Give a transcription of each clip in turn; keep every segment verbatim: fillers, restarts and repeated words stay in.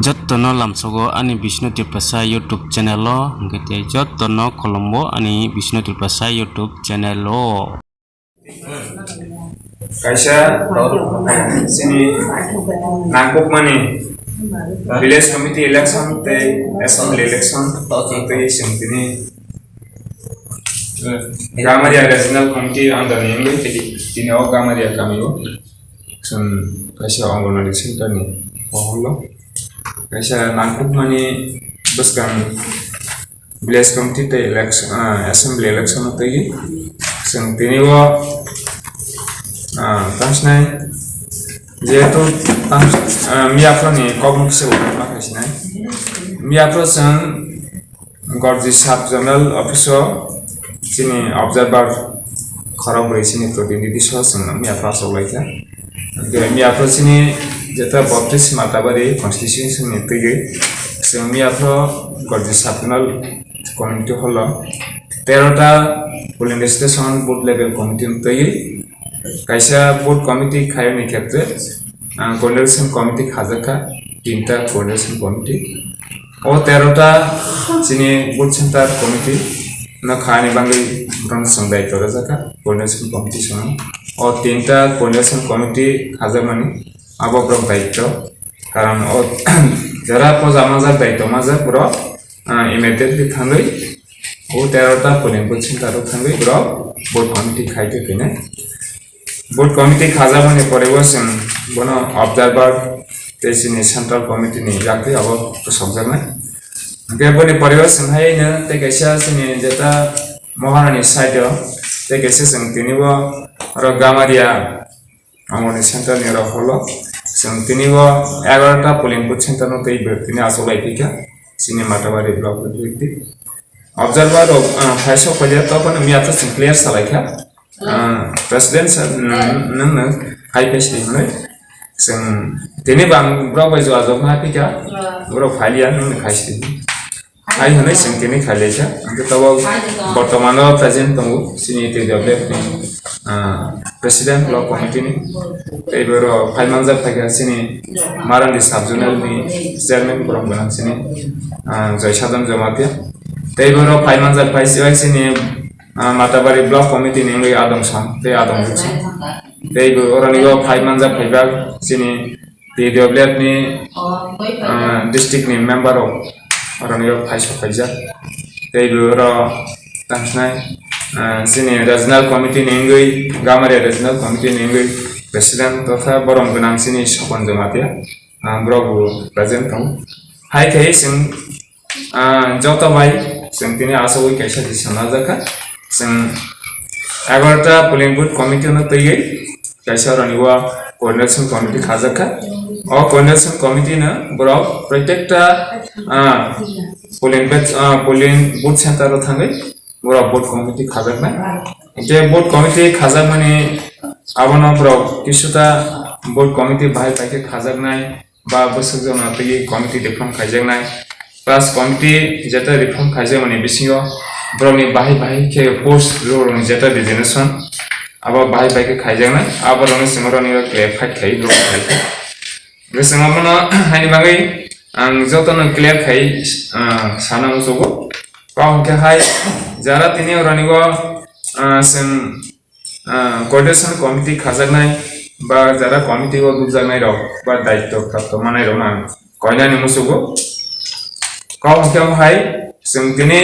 Jotono lamsogo ani Bishnu Tiprasa YouTube channel o, hwnkhe tei jotono khulumgo ani Bishnu Tiprasa YouTube channel o. Kaisa chini nangkukmani village committee election tei assembly election tei chwng tini Gamaria Regional Committee under ni wngwi tini o Gamaria kamio chwng kaisa Anganwadi center ni pohorlo kaisa nangkukmani bwskang village committee tei election, ah, assembly election o twi chwng tini o, ah, tang sinai jehetu tang, ah, miyaphro ni kok mukse bo ma khai sinai. Miyaphro chwng Gorji sub zonal office o chini observer khorok bwrwi chini protinidhi so chwng miyaphro achuk lai kha. Miyaphro chini jeta baptisma tabari constitution ni twi chwng miyaphro Gorji sub zonal community hall o terota polling station booth level committee ni twi kaisa booth committee khaiyani khetre, ah, coordination committee khajak kha, tinta coordination committee. O terota chini booth center committee no khaini bagwi borok chwng daityo rwjak kha, coordination committee chwng. O tinta coordination committee khajakmani abo borok daityo. Karon o jora poja majak daityo majak borok, ah, immediately thangwi o terota polling booth center o thangwi borok booth committee khai twi khainai. Booth committee khajakmani pore bo chwng bono observer tei chini central committee ni yakri abo kwsokjaknai. Hwnkhe boni pore o chwng hai no tei kaisa chini jeta Maharani side o tei kaisa chwng tini bo oro Gamaria Angoni center ni oro holo chwng tini bo egarota polling booth center no tei tini achuk lai phi kha chini Matabari block ni observer rok, ah, phai sok phaijak, toboni miya to chwng clear salai kha. Ah, President sir, nwng, nwng, nwng, hai pes di hwnwi. Chwng tini bang borok bai jua jok na phi kha. Borok phai liya, nwng ni khai si. Hai hwnwi chwng tini khai lai kha. Hwnkhe tobo bortomano present tongo, chini T W F ni, ah, President Block Committee ni. Tei borok phai manjak phai kha chini Marandi Sub Zonal ni Chairman borok gwnang chini, ah, Joy Sadam Jamatia. Tei borok phai manjak phai si bai chini, ah, Matabari Block Committee ni wngwi Adong Sam tei Adong Juksa. Tei bo oroni o phai manjak phai bak chini T W F ni, ah, district ni member rok oroni o phai sok phaijak. Tei bo oro tang sinai, ah, chini Regional Committee ni wngwi, Gamaria Regional Committee ni wngwi President totha borom gwnang chini Sokon Jamatia, ah, borok bo present tongo. Hai khe chwng Ah, joto bai chwng tini asogwi kaisa di sana jakha. Chwng egarota polling booth committee no twiwi kaisa rani o coordination committee khajakha. O coordination committee no borok protekta, ah, polling booth, ah, polling booth center o thangwi borok booth committee khajaknai. Hwnkhe booth committee khajakmani abono borok kisuta booth committee bahai bai khe khajaknai. Ba bwswk jona twi committee reform khaijaknai. Plus committee jeta reform khaijakmani bisingo borokni bahai bahai khe post rokni jeta designation abo bahai bahai khe khaijaknai. Aborokni simi rokni clarify khai borok khai kha. Bwswk abono haini bagwi ang jotono clear khai, ah, sana muchugo. Kok hwnkhe hai jara tini oronigo, ah, chwng ah, coordination committee khajaknai ba jara committee o dukjaknai rok ba daityo prapto manai rok no ang koinani muchugo. Kok hwnkhe omo hai chwng tini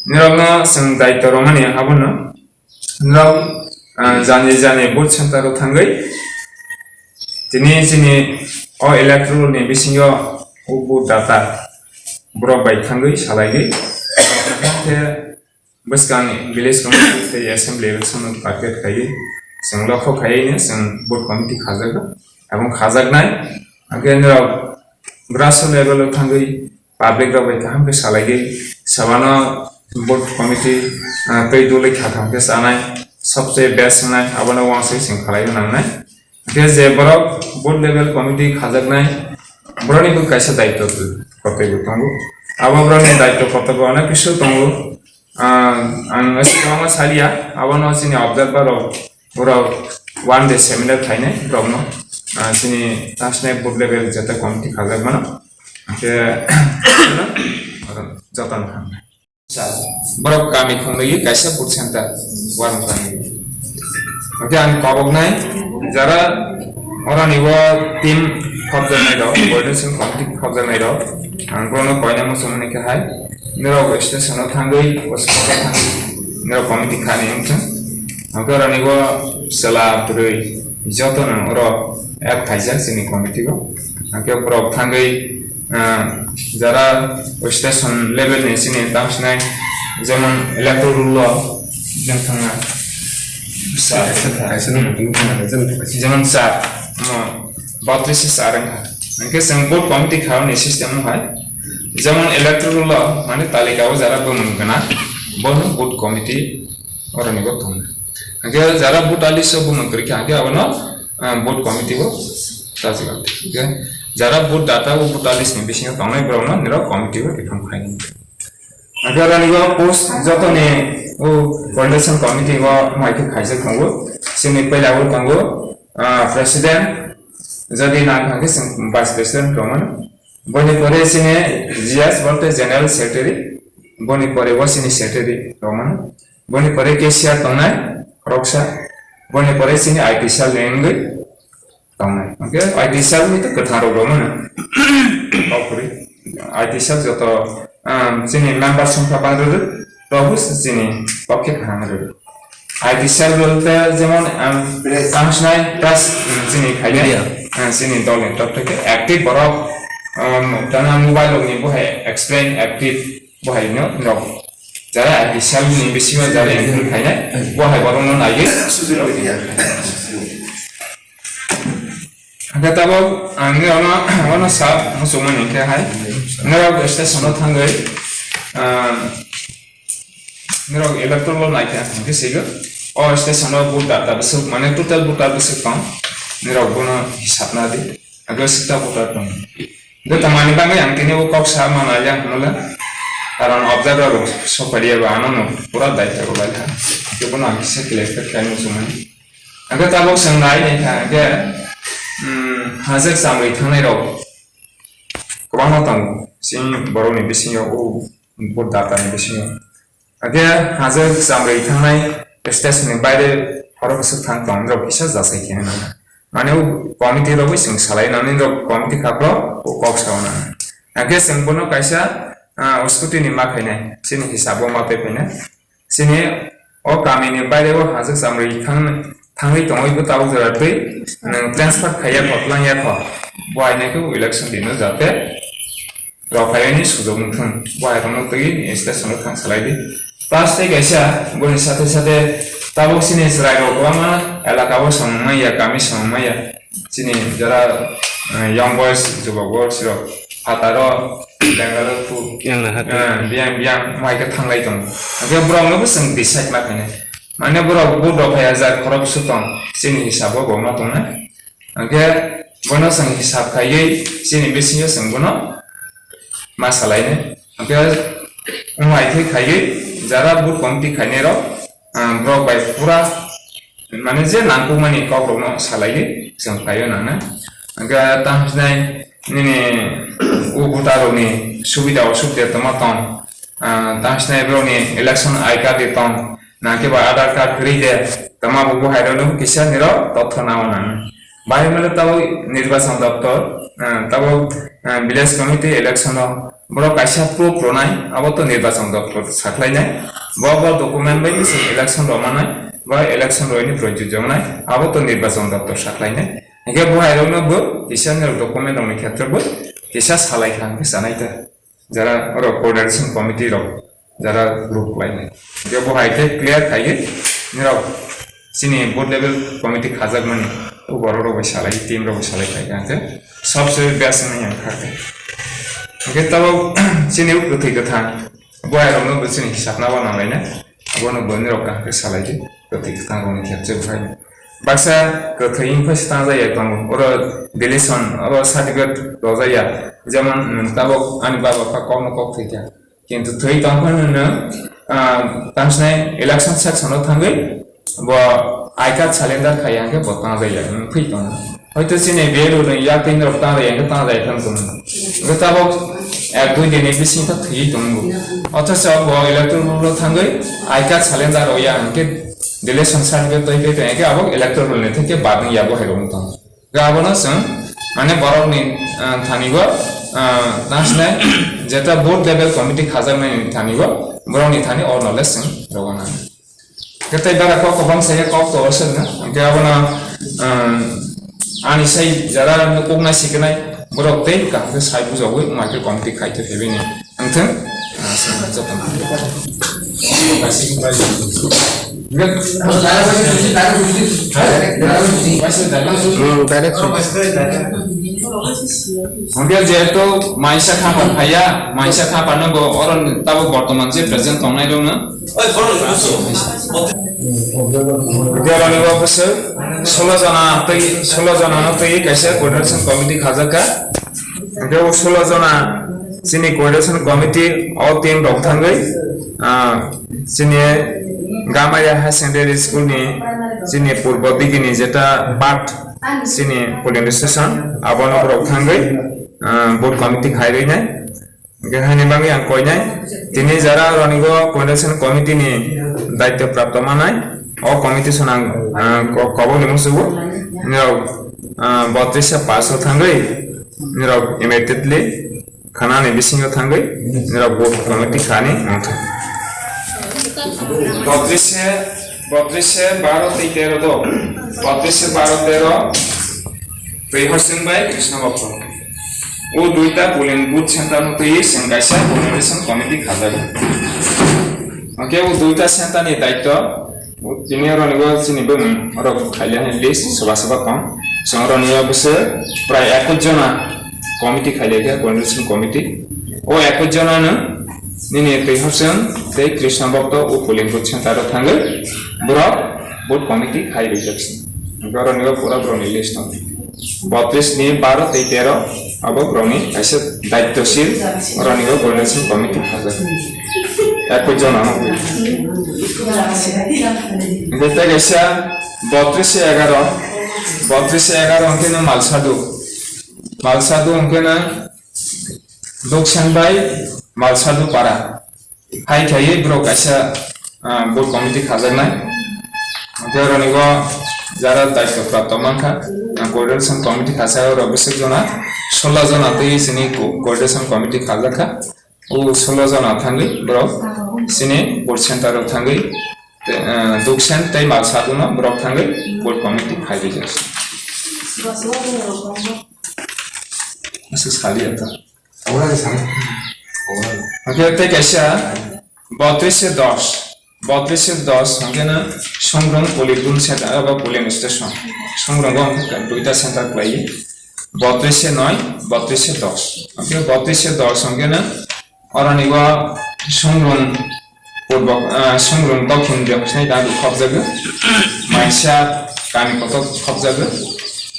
norok no chwng daityo rwmani abono norok, ah, jani jani booth center o thangwi tini chini o electoral ni bisingo o vote data borok bai thangwi salaigwi khe bwskang village committee tei assembly election no target khaiwi chwng lokho khaiwi no chwng booth committee khajago. Abong khajaknai hwnkhe norok grassroots level o thangwi public rok bai kaham khe salaigwi sabano booth committee, ah, tei dulwi kha kaham khe chanai sobse best wngnai abono uansuk chwng khalaiwi nangnai. Hwnkhe je borok booth level committee khajaknai, borokni bo kaisa daityo kotorbo tongo. Abo borokni daityo kotorbo onek kisu tongo. Ah, ang kwbangma saliya, abono chini observer rok, borok one day seminar khainai borokno, ah, chini national booth level jeta committee khajakmano. Khe jotono hambai. Borok kami khunglwi kaisa booth center warung kami. Hwnkhe ang koboknai jara oroni o team khopjaknai rok, coordination committee khopjaknai rok, ang bono koina muchung hwnwi khe hai norok station o thangwi o soko thangwi norok committee khani wngkha. Hwnkhe oroni o chwla bwrwi jotono oro add khaijak chini committee o. Hwnkhe borok thangwi ah, jara station level ni sini tang sinai, jemon electoral roll o jeng thangna. Sa-, kaisa no buphang thangna, jemon thangna. Jemon sa, mo, botris sa rang kha. Hwnkhe chwng booth committee kha ni system no hai. Jemon electoral roll o, mane talika o jara bumung gana, bono booth committee oroni bo thangna. Hwnkhe jara booth list o bumung kwrwi kha, hwnkhe abono ah, booth committee bo sajwk. Hwnkhe jara booth data o booth list ni bisingo tongnai borok no nirok committee o reform khainai. Hwnkhe oroni o post jotoni o coordination committee o mai khe khaijak tongo. Chini puila o tongo, ah, president, jodi nang kha khe chwng vice president rok mano. Boni pore chini G S bo tei general secretary, boni pore bo chini secretary rok mano. Boni pore cashier tongnai khoroksa, boni pore chini I T cell ni wngwi tongnai. Hwnkhe I T cell ni to kwthang rok rwmano. Kok kwrwi. I T cell joto, um, chini member songkha bang rwrwk, rok bo chini pokhe kaham rwrwk. I T cell bolte jemon, um, tangsinai plus, um, chini khaina, media. Um, chini dol ni top theke active borok, um, tana mobile rok ni bo hai explain active bo hai no rok. Jara I T cell ni bisingo jara entry khainai, bo hai borok no naiwi. Hwnkhe tabok ang ni ono, ono sa muchungmani hwnkhe hai. Norok station o thangwi, ah, norok electoral roll naikha hwnkhe sigo. O station o voter data bwswk, mane total voter bwswk tong. Norok bono hisab na di. Abo sikta voter tong. Hwnkhe tongmani bagwi ang tini o kok sa mana yang hwnle. Karon observer rok sokphaidi abo ano no pura daitya rw lai kha. Hwnkhe bono ang kisa clarify khlai muchungmani. Hwnkhe tabok chwng nai nai kha, hwnkhe, um, hajak chamri thangnai rok kwbangma tongo, chini borokni bisingo, o vote data ni bisingo. Hwnkhe hajak chamri thangnai station ni baire khorok bwswk thang tong, rok kisa jasai khe nang. Mane o committee rok bai chwng salai nani rok committee kha bro o kok sao nang. Hwnkhe chwng bono kaisa, ah, scrutiny ma khainai, chini hisabo ma tei phainai. Chini o kamini baireo hajak chamri thang-, thangwi tongwi bo tabuk jora twi nwng transfer khaiya kho, twlangya kho. Bo hai nai khe election dino jate rok phaiyani sujok wngthung. Bo hai rokno twi station o thang salai di. Plus tei kaisa boni sathe sathe tabuk chini chwrai rok kwbangma elaka o samung manya, kami samung manya. Chini jara, eh, young boys, jubok boys rok phataro Bangalore phu, Yang na hati. Eh, biyang biyang mai khe thanglai tongo. Hwnkhe borok no bo chwng decide ma khainai. Mane borok vote rok phai hajar khorok su tong, chini hisabo bo ma tongnai. Hwnkhe bono chwng hisab khaiwi chini bisingo chwng bono ma salainai. Hwnkhe wng hai khe khaiwi jara vote committee khainai rok, ah, borok bai pura, mane, je nangkukmani kokrokno salaiwi chwng khlaio nangnai. Hwnkhe tamo sinai nini o voter rokni subida osubida tongma tong, ah, tamo sinai borokni election I card de tong, nangkhe ba Aadhaar card kwrwi de tongma, bo bo hai rokno kisa nirok totho nangma nangnai. Bahai mano tabok nirbachon doptor, ah, tabok, ah, village committee election o borok kaisa proof rwnai, abo to nirbachon doptor sakhlainai. Bo bo document bai se election rwmanai, ba election rwini projujoknai, abo to nirbachon doptor sakhlainai. Hingke bo hai rokno bo kisa ni document rokni khetre bo kisa salai kha hingke sanai ta. Jara oro coordination committee rok jara group khlainai. Hingke bo hai khe clear khaiwi nirok chini board level committee khajakmani o borok rok bai salai, team rok bai salai khai kha hingke sobse best wngya kha khe. Hingke tabok chini o kwthwi kwthang bo hai rokno bo chini hisab nabo nanglaina. Abono bo nirok kaham khe salai di. Kwthwi kwthang rokni khe je bo hai. Baksa kwthwi wngkhe se tangjak ya tongo. Oro deletion, oro certificate rojak ya. Jemon, mm, tabok ani baba pha kokno kok thwi kha. Kintu thwi tong phano nwng, ah, tamsinai election section o thangwi bo I card surrender khai ya hwnkhe bo tangjak ya, nwng thwi tongo. Hoito chini B L O ni yak tin rok tang riyang khe tang jai thang tong. Hwnkhe tabok ek dui din ni bising ta thwi tongo. Othocho bo electoral roll o thangwi I card cylinder rw ya hwnkhe deletion certificate twi twi tong khe abo electoral roll ni theke badung yago hai rok tong. Ga abono chwng mane borok ni, ah, thani bo, ah, tang sinai jeta board level committee khajaknai ni thani bo borok ni thani o knowledge chwng rwna. Khe tei bara kok kwbang saya kok to aswk na. Hwnkhe abono, um, ani sai jara nukuk nai sikinai borok tei kaham khe sai bujogwi wngma khe committee khai to phebini. Wngthwng, ah, jotono. Hmm, direct. Hwnkhe jehetu maisa kha phaiya, maisa kha phano bo oro tabuk bortoman je present tongnai rokno Borok ni bo bwswk solo jona twi, solo jona no twi kaisa coordination committee khajak kha. Hwnkhe o solo jona chini coordination committee o team rok thangwi, ah, chini Gamaya High Secondary School ni chini purbo digi ni jeta part chini polling station abono borok thangwi, ah, board committee khai rwi nai. Hwnkhe haini bagwi ang koinai, tini jara ronigo coordination committee ni daityo prapto manai, o committee swnang, ah, ko-, kobokni musugo, nirok, ah, botris se pass o thangwi, nirok immediately khanani bisingo thangwi, nirok bo committee khani mangthang. Botris se, botris se baro tei tero do, botris se baro tero, Twi Horsing bai Krishna Bhakta. O duita polling booth center no twi chwng kaisa coordination committee khajago. Hwnkhe o duita center ni daityo, o tini oro ni bo chini bwmung oro khailai ni list soba soba tong. Chwng oro ni o bwswk prai ekwis jona committee khailai kha, coordination committee. O ekwis jona no nini Twi Horsing tei Krishna Bhakta o polling booth center o thangwi borok booth committee khai rwjak se. Hwnkhe oro ni o pura borok ni list tong. Botris ni baro tei tero abo borokni kaisa daityosil, borokni bo coordination committee khajak. Ekwis jona no. Hwnkhe tei kaisa botris se egaro, botris se egaro hwnkhe no Malsadu, Malsadu hwnkhe no Duksen bai Malsadu para. Hai khaiwi borok kaisa, ah, board committee khajaknai. Hwnkhe oronigo jara daityo prapto mankha, ah, coordination committee khajak oro bwswk jona, solo jona twi chini co-, coordination committee khajakha. O solo jona thangwi borok chini board center o thangwi, te, ah, Duksen tei Malsaduno borok thangwi board committee khai rijak. Aswk saliya ta. Obrani sana. Obrani. Hwnkhe tei kaisa botris se dos. Botris se dos hwnkhe no Songrung polling booth center eba polling station. Songrung o hwnkhe duita center khlai. Botris se noi, botris se dos. Hwnkhe botris se dos hwnkhe no oroni o Songrung Purbo, ah, Songrung Dokhin Riokhsnai Dadu khopjago, Maisa Kami Kotok khopjago,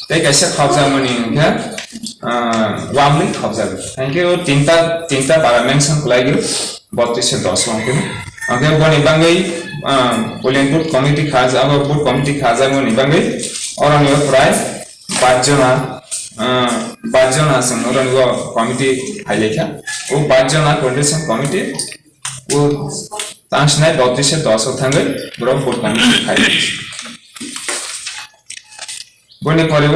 tei kaisa khopjakmani hwnkhe, ah, Wamli khopjago. Hwnkhe o tinta, tinta para mention khlaigo, botris se dos hwnkhe. Hwnkhe boni bagwi, ah, polling booth committee kha, abo booth committee khajakmani bagwi oroni o prai bais jona, ah, bais jona chwng oroni o committee phailaikha. O bais jona coordination committee O tang sinai botris se dos o thangwi borok vote committee khai. Boni pore o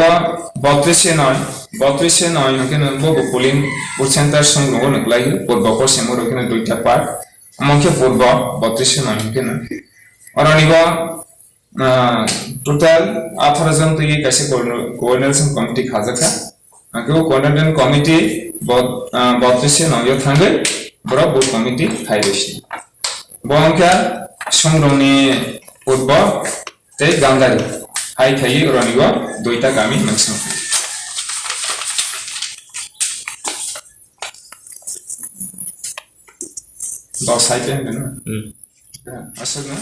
botris se noi, botris se noi hwnkhe no bo bo polling booth center Songrung o nukhlai, purbo kosom oro hwnkhe no duita part, omo khe purbo botris se noi hwnkhe no. Oroni bo Ah, total atharo jon twi kaisa coordination committee khajakha. Hwnkhe o coordination committee bo, ah, botris se nokyo thangwi borok vote committee khai rwisi. Bo wngkha Songrungni purbo tei Gandari hai thaiwi oroni o duita kami mungsa. Dos hai khe hwnwi no? Hmm. Aswk no?